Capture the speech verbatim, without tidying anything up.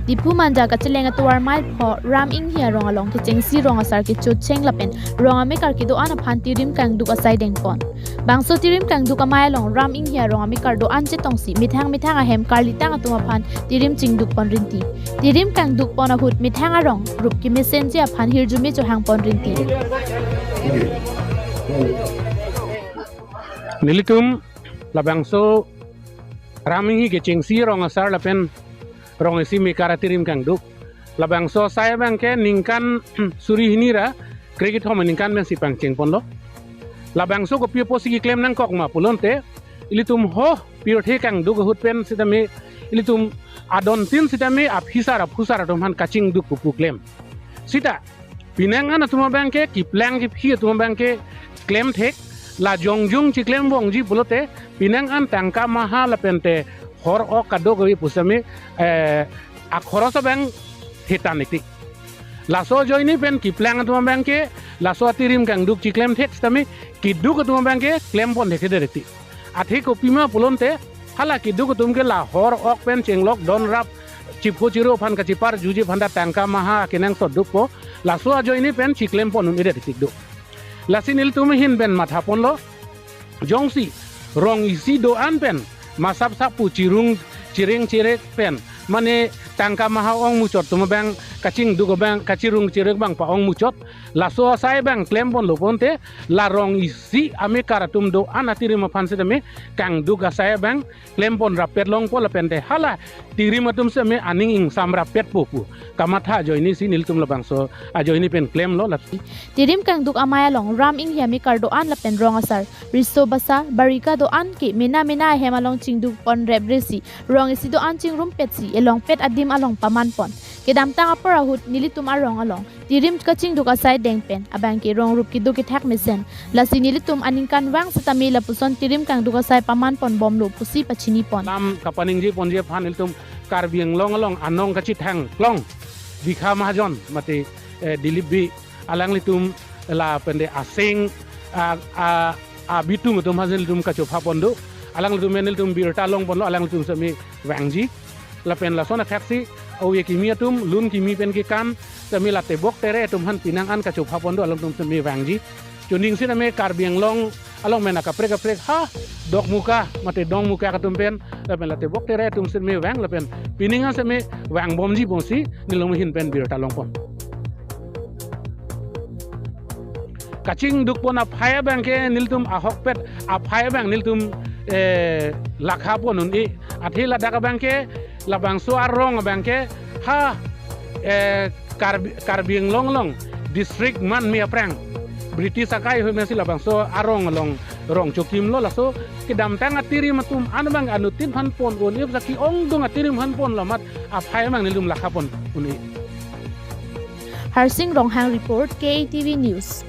Diphu Manja kacheleng atovar mile pho Ram Inghi arong along kechengsi rong asar kechocheng lapen rong amekar kedo-an aphan tirim kangduk asai dengpon. Bangso tirim kangduk amei along Ram Inghi arong amekar do-an chetongsi methang methang ahem karlitang atum aphan tirim chingdukpon rinti. Tirim kangdukpon ahut methang arong rup kemesenji aphan hirjume chohangpon rinti. Nelitum labangso Ram Inghi kechengsi rong asar lapen rong isi mekar atirim kangduk. Labangso asai abangke ningkan suri hini ra krekethom aningkan pensi pangchengponlo. Labangso kopi apotsi keklem nangkok ma pulote, ilitum ho pirthe kangduk ahut pen sitame ilitum adontin sitame aphitsar aphusar atum aphan kachingduk pupu klem. Sita penang an atum abangke kiplang kiphi atum abangke klemthek, la jongjong chiklem vangji pulote penang an tangka maha lapente hor ok kadokave pusitame, eh, akhoros abang hetan ikti. Laso ajoine pen kiplang atum abangke laso atirim kangduk chiklemthek sitame keduk atum abangke klempon thekthedet ikti. Athe kopima pulote hala keduk atum ke la hor ok pen chenglok don rap chipho chiro aphan kachiparjuji aphanta tangka maha kenangsot dukpo, laso ajoine pen chiklempon un-edet ikti do. Lasi nelitum ahin pen mathaponlo, jongsi rong isi do-an pen masap sap pu chirung chireng chirek pen, mane tangka maha ong muchot atum abang kachingduk abang kachirung chirek abang pa-ong muchot, laso asai abang klemponlo pulote la rong isi amekar atum do-an atirim aphan sitame kangduk asai abang klempon rappet longpo lapente hala tirim atum sitame aning ingsam rappetpo pu kamatha ajoine si nelitum labangso ajoine pen klemlo. Lasi tirim kangduk amei along Ram Inghi amekar do-an lapen rong asar, riso basa, barika do-an ke mena mena ahem along chingdukpon represi rong isi do-an chingrumpetsi elongpet adim along pamanpon. Kedamtang apor ahut nelitum arong along tirim kachingduk asai deng pen abangke rong rup kedo kethak mesen. Lasi nelitum aningkanvang sitame lapuson tirim kangduk asai pamanponbomlo pusi pachinipon. Lam kapaningjeponji aphan ilitum Karbi Anglong along anong kachithang klong Dikha Mahajon mate, eh, Dilip Bey alanglitum lapente aseng a, a, abitung atum aphan ilitum kachophapon do. Alanglitum pen ilitum birta longponlo, alanglitum sitame vangji. Lapen lason athaksi ove kimi atum, lun kimi pen kekan sitame la tebok tere atum aphan penang an kachophapon do, alangtum sitame vangji. Chuning sitame Karbi Anglong along mena kaprek kaprek ha Dokmoka mate Dongmoka atum pen lapen la tebok tere atum sitame vang lapen penang an sitame vangbomji pusi nelitum ahin pen birta longpon. Kachingdukpon aphai abangke nelitum ahokpet aphai abang nelitum, eh, lakhapon un-e. Athe ladak abangke labangso arong abangke ha, eh, Karbi, Karbi Anglong along district man me aphrang British akai ahut mesi labangso arong along rong chokimlo, laso kedamtang atirim atum an abang anuttin aphan pon un-e, saki ongdung atirim aphan ponlo amat aphai abang nelitum lakhapon un-e. Harsing Ronghang report, K A T V News.